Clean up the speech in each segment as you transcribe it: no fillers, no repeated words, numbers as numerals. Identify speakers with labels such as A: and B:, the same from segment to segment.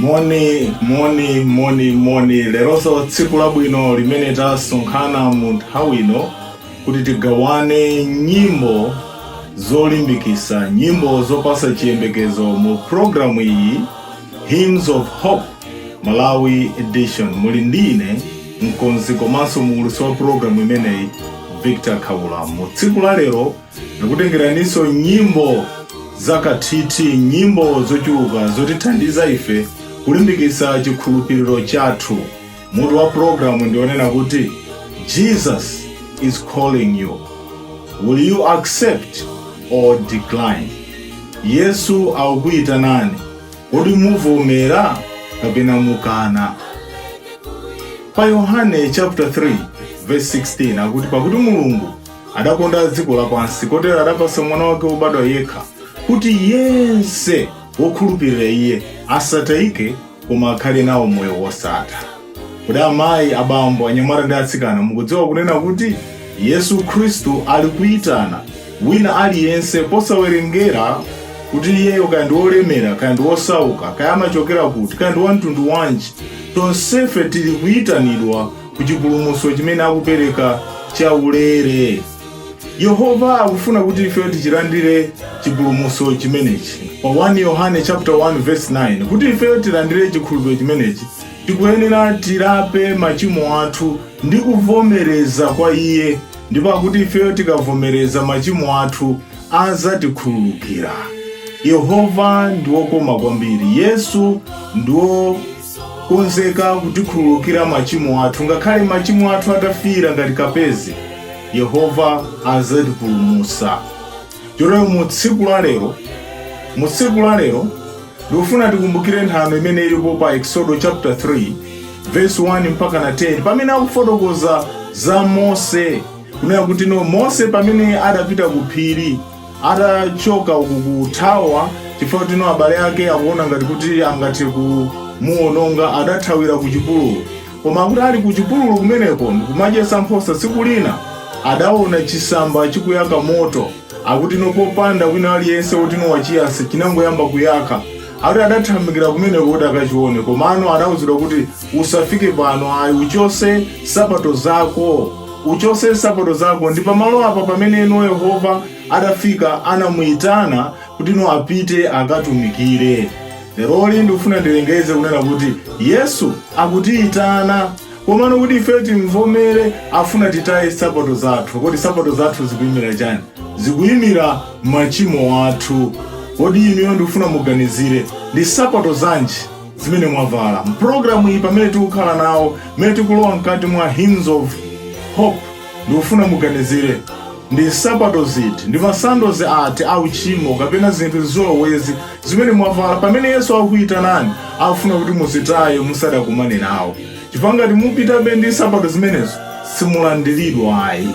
A: Moni, moni, moni, moni. Leronso tsiku labwino limene tasonkhana mu nthawi ino kuti tigawane nyimbo zolimbikisa, nyimbo zopasa chiyembekezo mu programu iyi, Hymns of Hope Malawi Edition. Muli ndine mkonzi komanso muulutsi wa programu imeneyi, Victor Khaula. Mu tsiku la lero ndikutengeraninso nyimbo zakathithi, nyimbo zochuluka zotithandiza ife kulimbikitsa chikhulupiriro chathu. Mutu wa programu ndionena kuti "Jesus is calling you, will you accept or decline?" Yesu akukuyitanani, kodi muvomera kapena mukana? Pa Yohane chapter 3 verse 16 akuti, "Pakuti Mulungu adakonda dziko lapansi kotero adapasa mwana wake wobadwa yekha, kuti yense wokhulupirira iye asatayike koma akhale nawo moyo wosatha." Kodi amayi, abambo, anyamata ndi atsikana, mukudziwa kunena kuti Yesu Khristu ali kuyitana wina aliyense, posawerengera kuti iyeyo kaya ndi wolemera, kaya ndi wosauka, kaya amachokera kuti, kaya ndi wamtundu wanji? Tonsefe tili kuyitanidwa ku chipulumutso chimene akupereka chaulere. Yehova akufuna kuti ife tichilandire chipulumutso chimenechi. Pa 1 Yohane chapter 1 verse 9, kuti ife tilandire chikhulupiriro chimenechi, tikuyenera tilape machimo athu ndi kuvomereza kwa iye, ndipo akuti ifeyo tikavomereza machimo athu azatikhululukira. Yehova ndi wokoma kwambiri. Yesu ndi wokonzeka kutikhululukira machimo athu. Ngakhale machimo athu atafira ngati kapezi, Yehova azatipulumutsa. Chotero mu tsiku la lero ndikufuna tikumbukire nthano imene ilipo pa Exodo chapter 3 verse 1 mpaka na 10, pamene akufotokoza za Mose, kunena kuti no, Mose pamene adapita ku phiri atachoka uku kuthawa chifukwa kuti no, abale ake akuona ngati kuti angathe kumuwononga, adathawira ku chipululu. Koma akuti ali ku chipululu kumeneko ndikumadyetsa nkhosa, tsiku lina adaona chisamba chikuyaka moto. Akuti no, popanda wina aliyense woti no wachiyatsa, chinangoyamba kuyaka. Akuti adathamangira kumeneko kuti akachione, komano adawuzidwa kuti, "Usafike pano ayi, uchose sapato zako, uchose sapato zako." Ndi pamalo apa pamene ino Yehova adafika, anamuyitana kuti no, apite akatumikire. Leroli ndikufuna ndilengeze kunena kuti Yesu akutiyitana, komano kuti ife timvomere afuna titaye sapato zathu. Kodi sapato zathu zikuyimira chani? Zikuyimira machimo athu. Kodi inuyo, ndikufuna muganizire, ndi sapato zanji zimene mwavala? Mpulogalamu iyi pamene tikukhala nawo, mmene tikulowa mkati mwa Hymns of Hope, ndikufuna muganizire, ndi nsapato ziti, ndi masandozi ati auchimo kapena zinthu zolowezi zimene mwavala, pamene Yesu akuyitanani akufuna kuti muzitaye musadakumane nawo? Chifukwa ngati mupitabe ndi nsapato zimenezo, simulandiridwa ayi.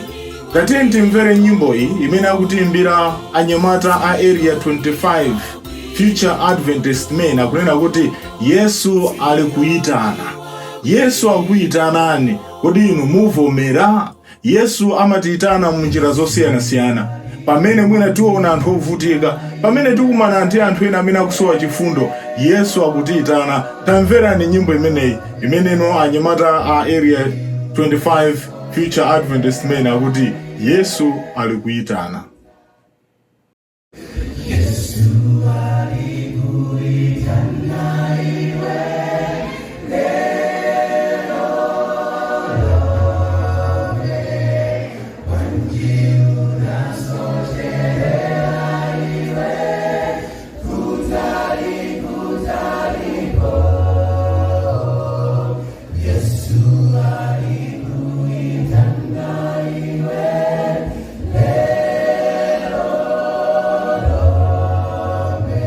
A: Tatiye timvere nyimbo iyi imene akutiimbira anyamata a Area 25 Future Adventist Men. Akunena kuti Yesu ali kuyitana. Yesu akuyitanani, kodi inu muvomera? Yesu amatiyitana munjira zosiyanasiyana. Pamene mwina tiona anthu ovutika, pamene tikumana ndi anthu ena amene akusowa chifundo, Yesu akutiyitana. Tamverani nyimbo imeneyi imeneno anyamata a Area 25 Future Adventist Men akuti Yesu ali kuyitana.
B: Yesu alikuitana iwe lero lomwe, bwanji unasocherera iwe? Kutali, kutaliko. Yesu alikuitana iwe lero lomwe.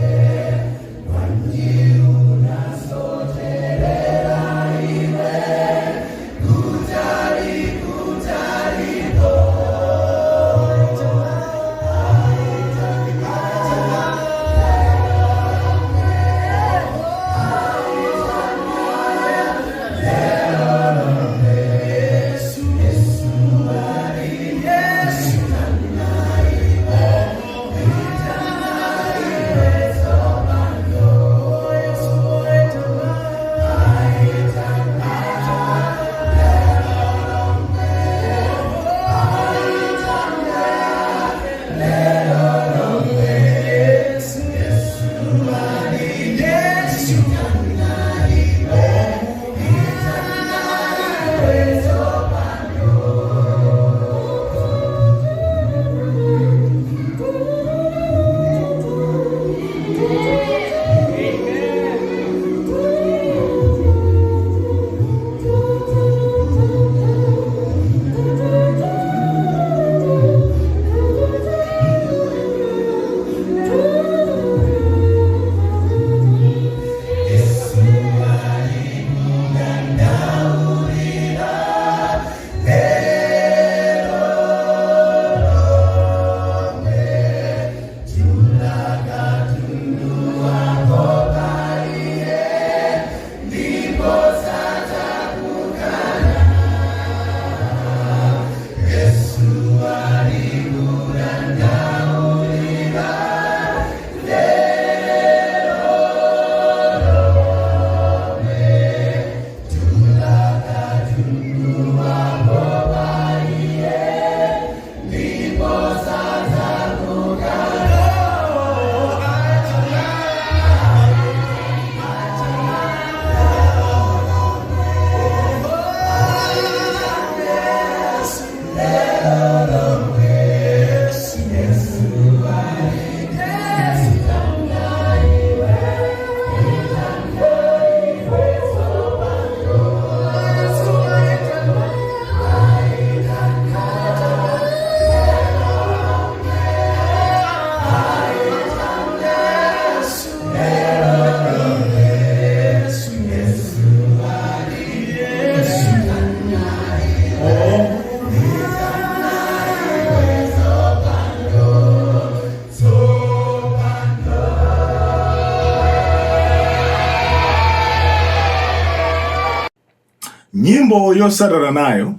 A: Nyimbo yosatana nayo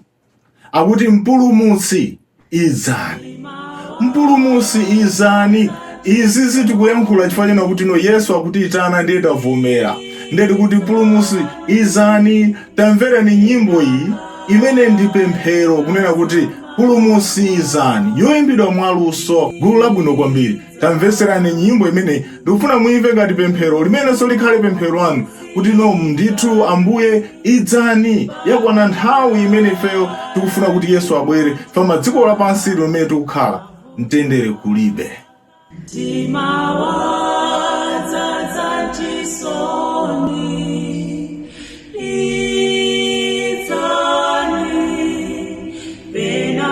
A: akuti Mpulumutsi idzani, Mpulumutsi idzani. Izi zitikuyankhula chifukwa chena kuti no Yesu akutiyitana, ndiye tavomera, ndiye tikuti Mpulumutsi idzani. Tamverani nyimbo iyi imene ndi pemphero kunena kuti Mpulumutsi idzani, yoyimbidwa mwaluso, gulu labwino kwambiri. Tamveserani nyimbo imene ndikufuna muimve ngati pemphero limenenso likhale pemphero lanu kuti no ndithu Ambuye idzani. Yakwana nthawi imene ifeyo tikufuna kuti Yesu abwere fama dziko lapansi limene tikukhala mtendere kulibe.
B: Mtima wadzadza chisoni, idzani, pena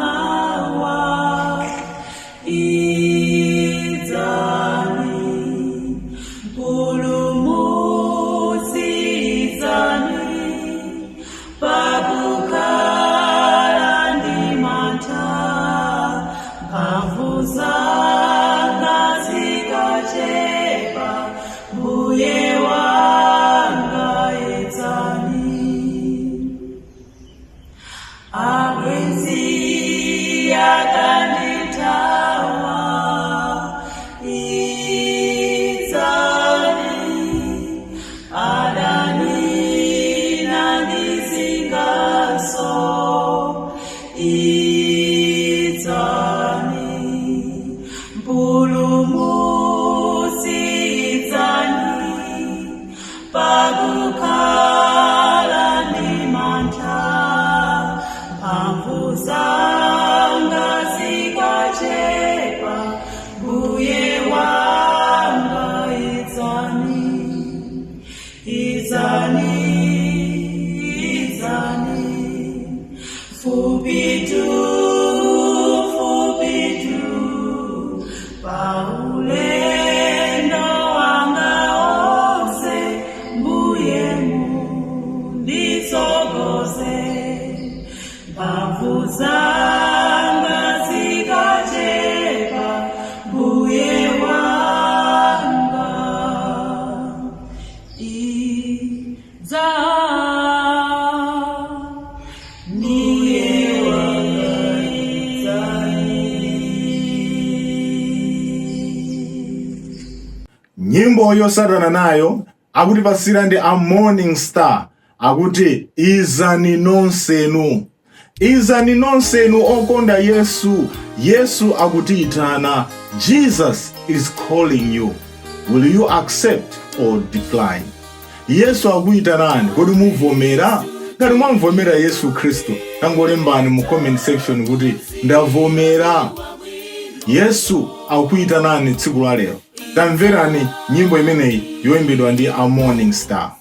B: kaikazamawa, idzani, Mpulumutsi idzani, pakukhala ndi mantha, mphamvu zanga zikachepa, Mbuye wanga idzani. Abwenzi akandithawa, idzani, adani nandizingaso, idzani, Mpulumutsi idzani, pakukhala ndi mantha, mphamvu zanga zikachepa, Mbuye wanga idzani, idzani, idzani, fupitu, fupitu, paulendo wanga onse, Mbuye munditsogoze, mphamvu zanga zikachepa, Mbuye wanga idzani, Mbuye wanga idzani.
A: Nyimbo yosatana nayo akutipasira ndi a Morning Star, akuti izani nonsenu, izani nonsenu okonda Yesu. Yesu akutiyitana. Jesus is calling you. Will you accept or decline? Yesu akuyitanani, kodi muvomera? Ngati mwamvomera Yesu Khristu, tangolembani mu comment section kuti ndavomera. Yesu akuyitanani tsiku la lero. Tamverani nyimbo imeneyi yoyimbidwa ndi a Morning Star.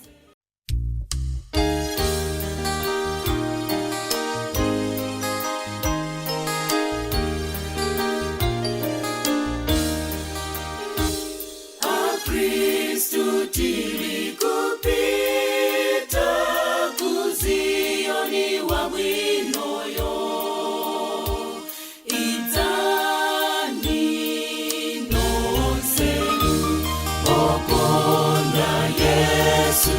B: Akristu tili kupita kuziyoni wabwinoyo, idzani nonse okonda Yesu.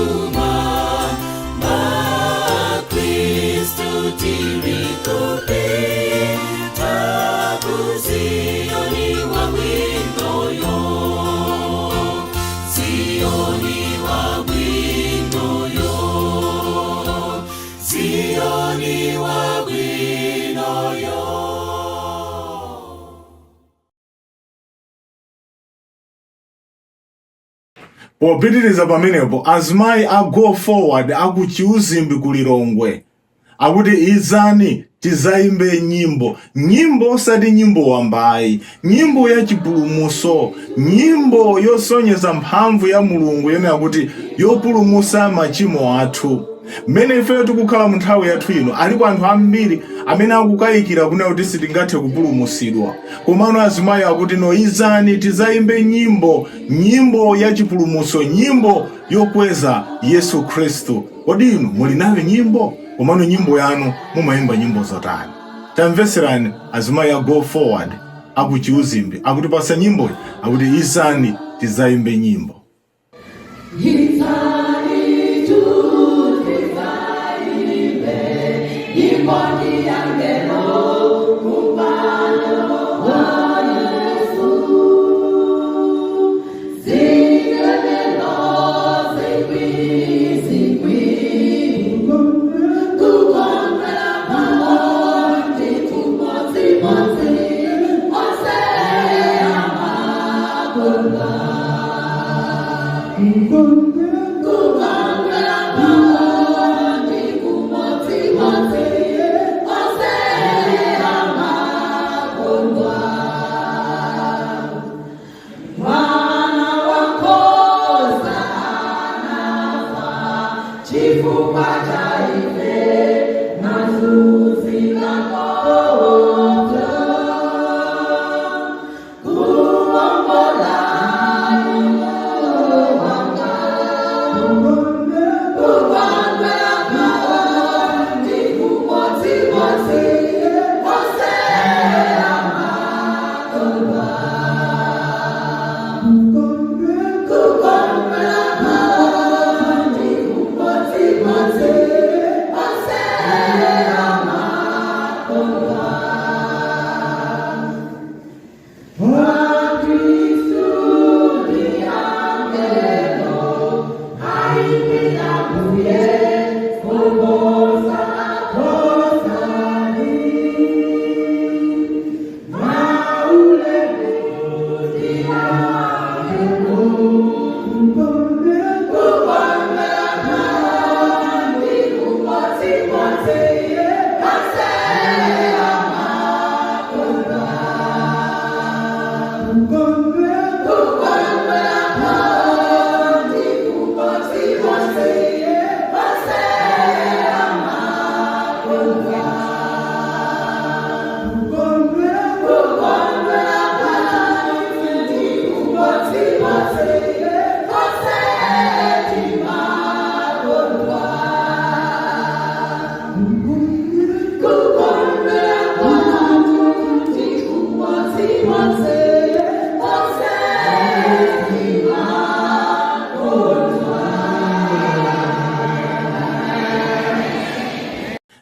B: Kumwamba Kristu tiri kupita ku Ziyoni wabwinoyo, Ziyoni wabwinoyo, Ziyoni wabwinoyo.
A: Popitiriza pamenepo, azimayi a Go Forward aku Chiuzimbi ku Lilongwe akuti idzani tizayimbe nyimbo, nyimbo osati nyimbo wambayi, nyimbo ya chipulumuso, nyimbo yosonyeza mphamvu ya Mulungu yonena kuti yopulumusa machimo athu. Mmene ifeyo tikukhala mu nthawi yathu ino, alipo anthu ambiri amene akukayikira kunena kuti sitingathe kupulumusidwa. Komano azimayi akuti no, idzani tizayimbe nyimbo, nyimbo ya chipulumuso, nyimbo yokweza Yesu Khristu. Kodi inu muli nayo nyimbo? Komano nyimbo yanu mumayimba nyimbo zotani? Tamveserani azimayi a Go Forward aku Chiuzimbi akutipasa nyimboyi, akuti idzani tizayimbe nyimbo.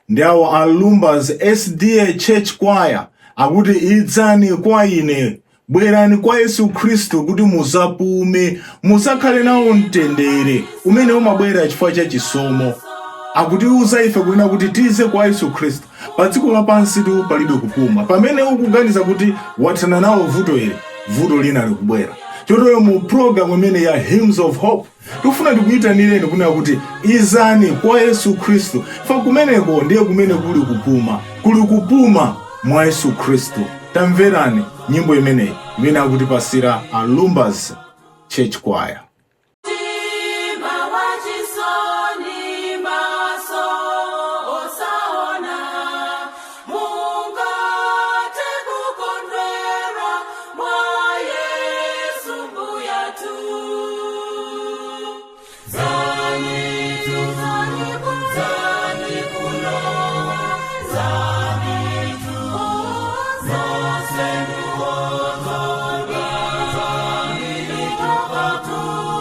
A: Ndi awo a Lumbers SDA Church Choir akuti idzani kwa ine, bwerani kwa Yesu Khristu kuti muzapume, muzakhale nawo mtendere umene umabwera chifukwa cha chisomo. Akutiuza ife kunena kuti tize kwa Yesu Khristu. Pa dziko lapansi tu palibe kupuma. Pamene ukuganiza kuti wathana nawo vuto ili, vuto lina likubwera. Chotero mu program imene ya Hymns of Hope tikufuna tikuyitanireni kunena kuti izani kwa Yesu Khristu, fa kumeneko ndiye kumene kuli kupuma, kuli kupuma mwa Yesu Khristu. Tamverani nyimbo imeneyi imene akutipasira a Lumbers Church Choir.
B: Mtima wachisoni, maso osaona, mungathe kukondwera mwa Yesu Mbuyathu. Zani tu, zani kuno, zani tu, zose nuwotoga, zani tu.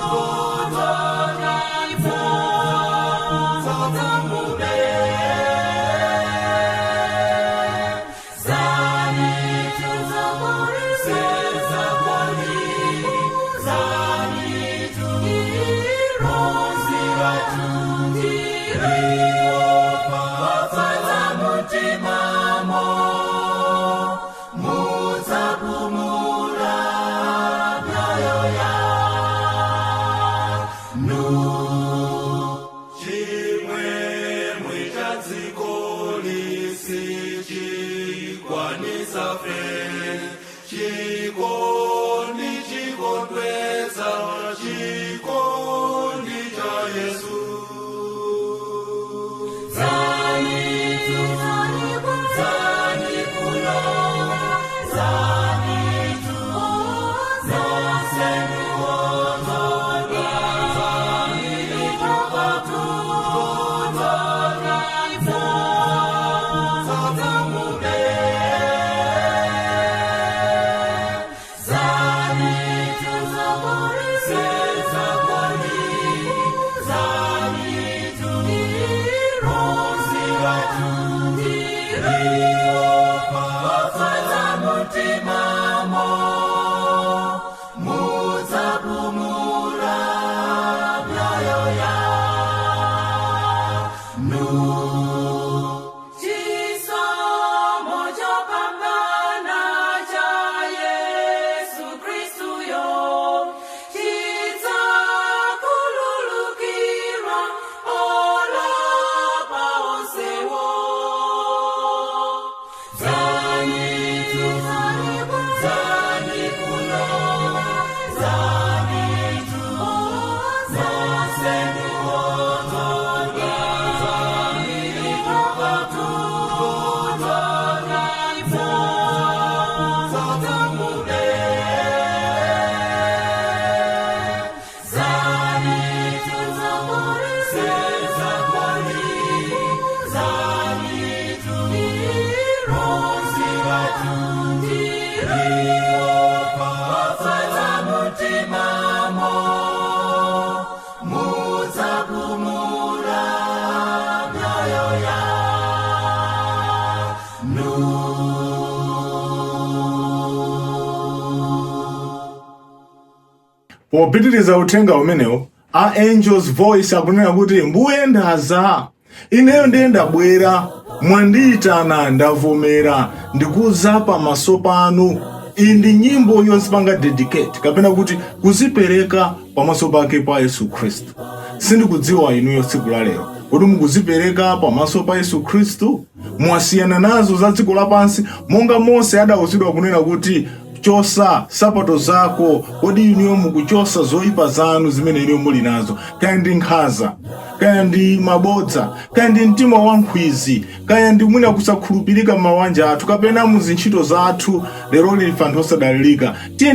A: Popitiriza uthenga umenewo, a Angels Voice akunena kuti, "Mbuye ndaza, ineyo ndiye ndabwera, mwandiyitana ndavomera, ndikuza pamaso panu." Iyi ndi nyimbo yozipanga dedicate kapena kuti kuzipereka pamaso pake pa Yesu Khristu. Sindikudziwa inuyo tsiku la lero, kodi mukuzipereka pamaso pa Yesu Khristu? Mwasiyana nazo za dziko lapansi monga Mose adawuzidwa kunena kuti, "Chosa sapato zako." Kodi inuyo mukuchosa zoyipa zanu zimene inuyo muli nazo, kaya ndi nkhanza, kaya ndi mabodza, kaya ndi mtima wankhwizi, kaya ndi mwina kusakhulupirika m'mabanja athu kapena mu zintchito zathu? Lero life anthu osadalirika. Tiye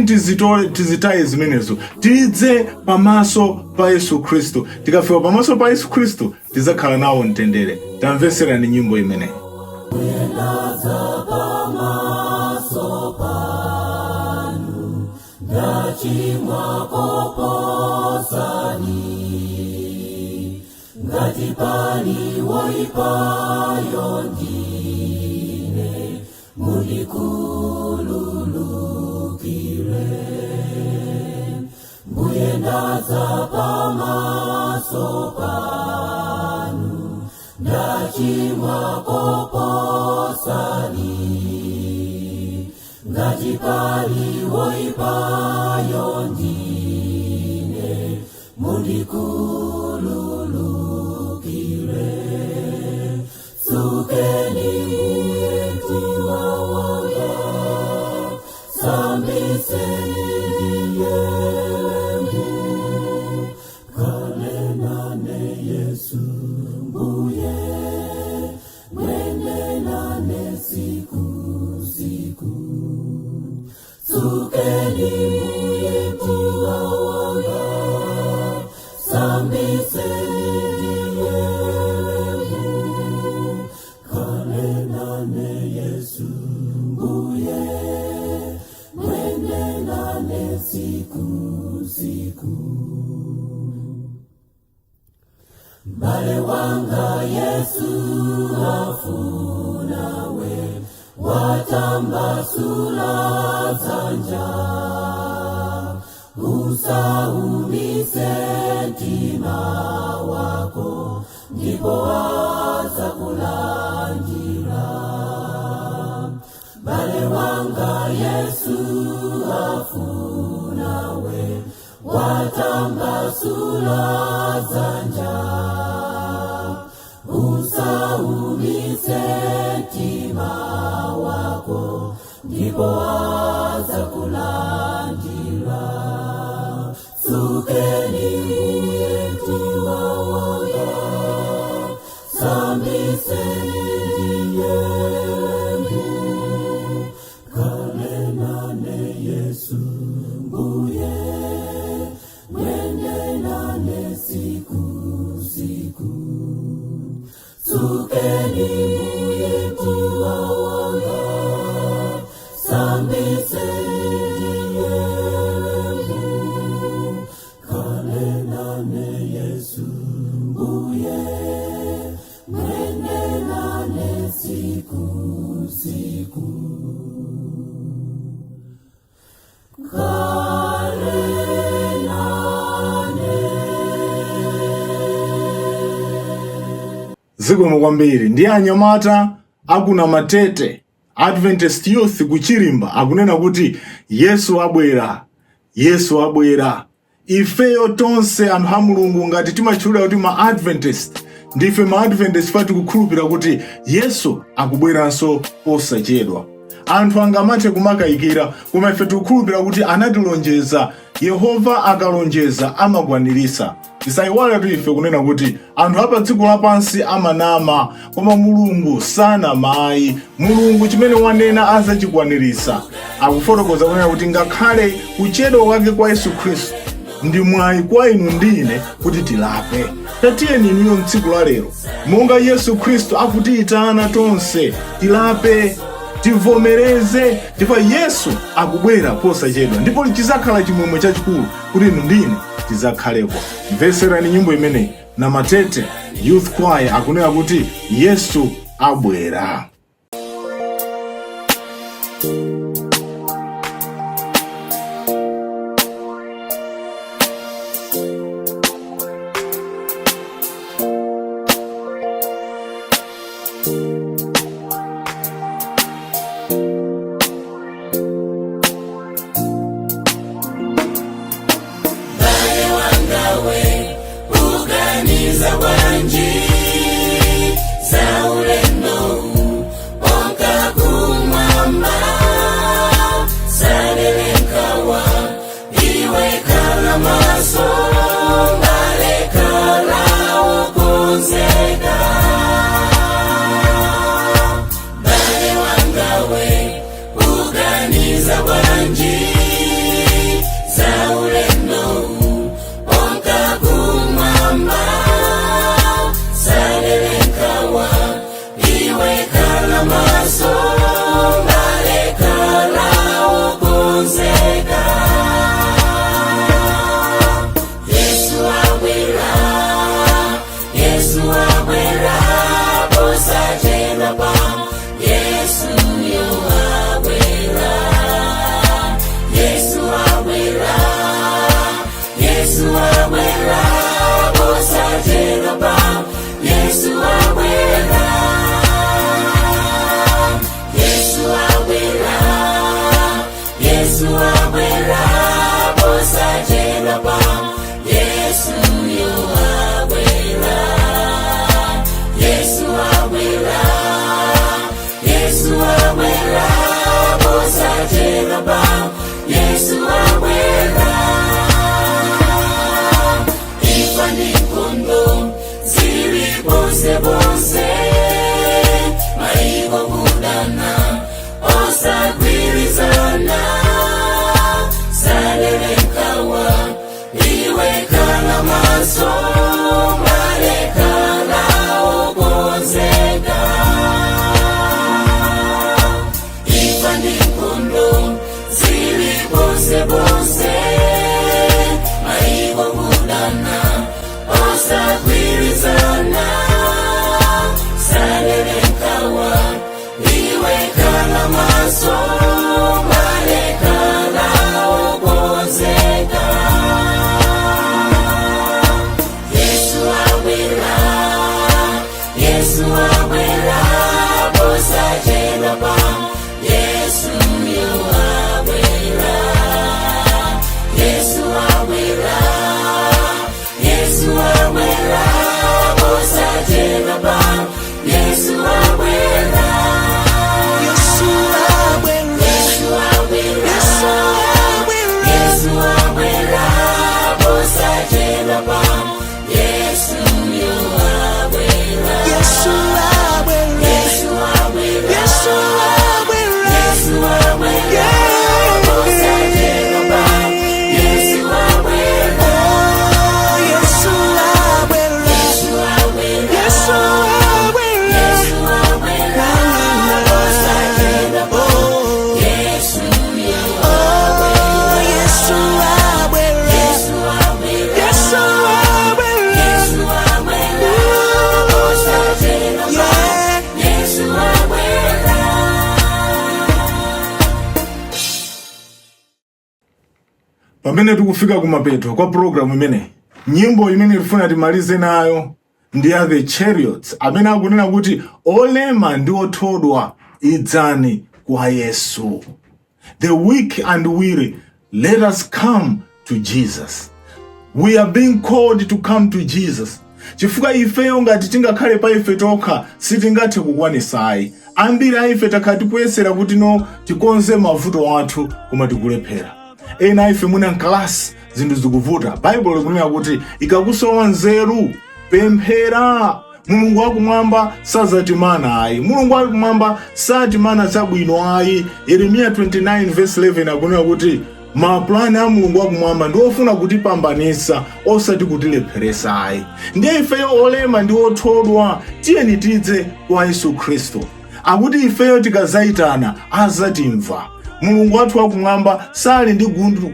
A: tizitaye zimenezo, tidze pamaso pa Yesu Khristu. Tikafika pamaso pa Yesu Khristu, tidzakhala nawo mtendere. Tamveserani nyimbo imeneyi.
B: Ndaza pamaso panu, ndachimwa koposani. Ngati pali woipayo ndine, mundikhululukire. Mbuye, ndaza pamaso panu, ndachimwa koposani. Ngati pali woipayo ndine, mundikhululukire. Tsukeni mtima wanga, sambitseni ndiyeremu. Khale nane Yesu Mbuye, mwende nane siku siku. Tsukeni Mbuye mtima wanga, sambitseni ndiyeremu. Khale nane Yesu Mbuye, mwende nane siku siku. Mbale wanga, Yesu afunawe, watambasula dzanja. Usaumise mtima wako, ndipo azakulandira. Mbale wanga, Yesu afunawe, watambasula dzanja. Usaumise mtima wako, ndipo azakulandira. Tsukeni Mbuye mtima wanga, sambitseni ndiyeremu. Khale nane Yesu Mbuye, mwende nane siku siku. Tsukeni Mbuye mtima wanga, sambitseni ndiyeremu. Khale nane Yesu Mbuye, mwende nane siku siku. Khale nane.
A: Zikomo kwambiri. Ndi anyamata akuna Matete Adventist Youth kuchirimba akunena kuti, "Yesu abwera, Yesu abwera." Ifeyo tonse anthu a Mulungu, ngati timatchulira kuti ma Adventist, ndife ma Adventist fa tikukhulupirira kuti Yesu akubweranso posachedwa. Anthu angamathe kumakayikira, koma ife tikukhulupirira kuti anatilonjeza. Yehova akalonjeza amakwanirisa. Tisayiwaletu ife kunena kuti anthu apa dziko lapansi amanama, koma Mulungu sanamayi. Mulungu chimene wanena azachikwanirisa. Akufotokoza kunena kuti ngakhale kuchedwa kwake kwa Yesu Khristu ndi mwayi kwa inu ndi ine kuti tilape. Tatiyeni inuyo mtsiku la lero, monga Yesu Khristu akutiyitana tonse, tilape, tivomereze, chifukwa Yesu akubwera posachedwa, ndipo chizakhala chimwemwe chachikulu kuti inu ndi ine tizakhalepo. Mveserani nyimbo imeneyi. Na Matete Youth Choir akunena kuti, "Yesu abwera."
B: Bale wangawe uganiza bwanji za ulendo onka kumwamba salelekawa iwe kala maso ngalekala ukunzeka. Bale wangawe uganiza bwanji za ulendo onka kumwamba salelekawa iwe kala maso ngalekala ukunzeka. Yesu abwera, Yesu abwera posachedwa pa Yesu yo abwera. Yesu abwera, Yesu abwera posachedwa pa Yesu abwera. Yesu abwera, Yesu abwera posachedwa pa Yesu yo abwera. Yesu abwera, Yesu abwera posachedwa pa Yesu abwera. Imfa ndi nkhondo zili ponse ponse, maiko kudana osagwirizana salelekawa iwe kala maso malekala ukonzeka. Imfa ndi nkhondo zili ponse ponse, maiko kudana osagwirizana salelekawa iwe kala maso malekala ukonzeka. Yesu abwera, Yesu abwera posachedwa pa Yesu yo abwera. Yesu abwera, Yesu abwera posachedwa pa Yesu abwera.
C: Yesu abwera.
B: Yesu abwera.
C: Yesu abwera.
B: Yesu abwera posachedwa pa Yesu yo abwera.
C: Yesu abwera.
B: Yesu abwera.
C: Yesu abwera.
B: Yesu abwera posachedwa pa Yesu abwera.
C: Oh, Yesu abwera.
B: Yesu abwera.
C: Yesu abwera.
B: Yesu abwera posachedwa pa
C: Oh,
B: Yesu yo
C: oh, Yesu abwera.
B: Yesu abwera.
C: Yesu abwera.
B: Yesu abwera posachedwa pa
C: Yeah.
B: Yesu abwera.
A: Pamene tikufika kumapeto kwa programu imeneyi, nyimbo imene tifuna timalize nayo ndi ya The Chariots amene akunena kuti olema ndi othodwa idzani kwa Yesu. The weak and weary, let us come to Jesus. We are being called to come to Jesus, chifukwa ifeyo ngati tingakhale pa ife tokha sitingathe kukwanisayi. Ambiri a ife takhala tikuyesera kuti no tikonze mavuto athu koma tikulephera. Ena ife muna mkalasi zinthu zikuvuta. Baibulo likunena kuti ikakusowa nzeru pemphera. Mulungu wakumwamba sazatimana ayi. Mulungu wakumwamba satimana zabwino ayi. Yeremiya 29 verse 11 akunena kuti mapulani a Mulungu wakumwamba ndi ofuna kutipambanitsa osati kutilepheresa ayi. Ndiye ifeyo olema ndi othodwa tiyeni tidze kwa Yesu Khristu. Akuti ifeyo tikazayitana azatimva. Mulungu wathu wakumwamba sali ndi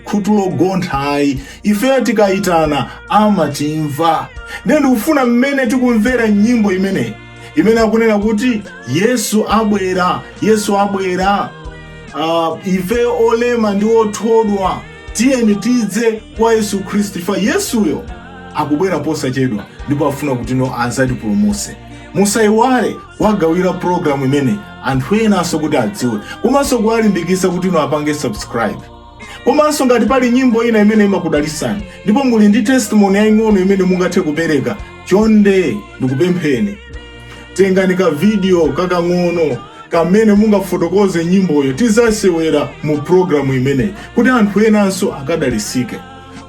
A: khutu logontha ayi. Ifeyo tikayitana amatimva. Ndiye ndikufuna mmene tikumvera nyimbo imeneyi imene akunena kuti Yesu abwera, Yesu abwera, ifeyo olema ndi othodwa tiyeni tidze kwa Yesu Khristu, chifukwa Yesuyo akubwera posachedwa ndipo afuna kuti no azatipulumutse. Musayiwale kuwagawira programu imene anthu enanso kuti adziwe, komanso kuwalimbikitsa kuti inu apange subscribe. Komanso ngati pali nyimbo ina imene imakudalisani ndipo muli ndi testimony yaying'ono imene mungathe kupereka, chonde ndikupempheni, tengani ka video kakang'ono kamene mungafotokoze nyimboyo, tizasewera mu programu imeneyi kuti anthu enanso akadalisike.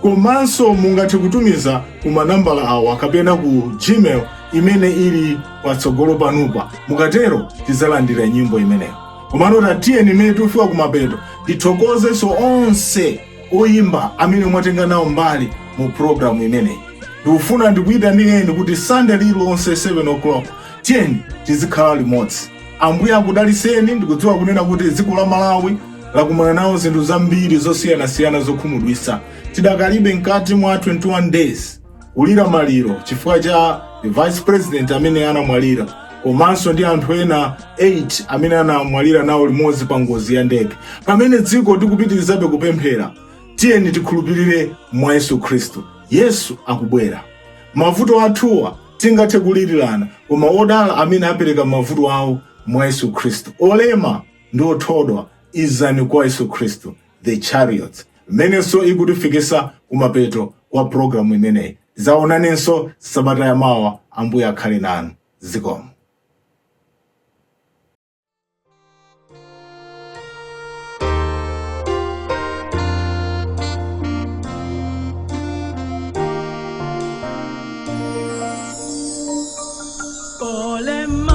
A: Komanso mungathe kutumiza ku manambala awa kapena ku Gmail imene ili patsogolo panupa. Mukatero tizalandira nyimbo imeneyo. Komano tatiyeni, imene tikufika kumapeto, ndithokozenso onse oyimba amene mwatenga nawo mbali mu programu imeneyi. Ndikufuna ndikuyitanireni kuti Sunday lililonse 7 o'clock tiyeni tizikhala limodzi. Ambuye akudaliseni. Ndikudziwa kunena kuti dziko la Malawi lakumana nawo zinthu zambiri zosiyanasiyana zokhumudwitsa. Tidakalibe mkati mwa 21 days kulira maliro chifukwa cha the vice president amene anamwalira, komanso ndi anthu ena 8 amene anamwalira nawo limodzi pa ngozi ya ndege. Pamene dziko tikupitirizabe kupemphera, tiyeni tikhulupirire mwa Yesu Khristu. Yesu akubwera. Mavuto athuwa tingathe kulirirana, koma odala amene apereka mavuto awo mwa Yesu Khristu. Olema ndi othodwa, izani kwa Yesu Khristu. The Chariots imenenso ikutifikisa kumapeto kwa programu imeneyi. Zaonanenso sabata yamawa. Ambuye akhale nanu. Zikomo.
C: Olema.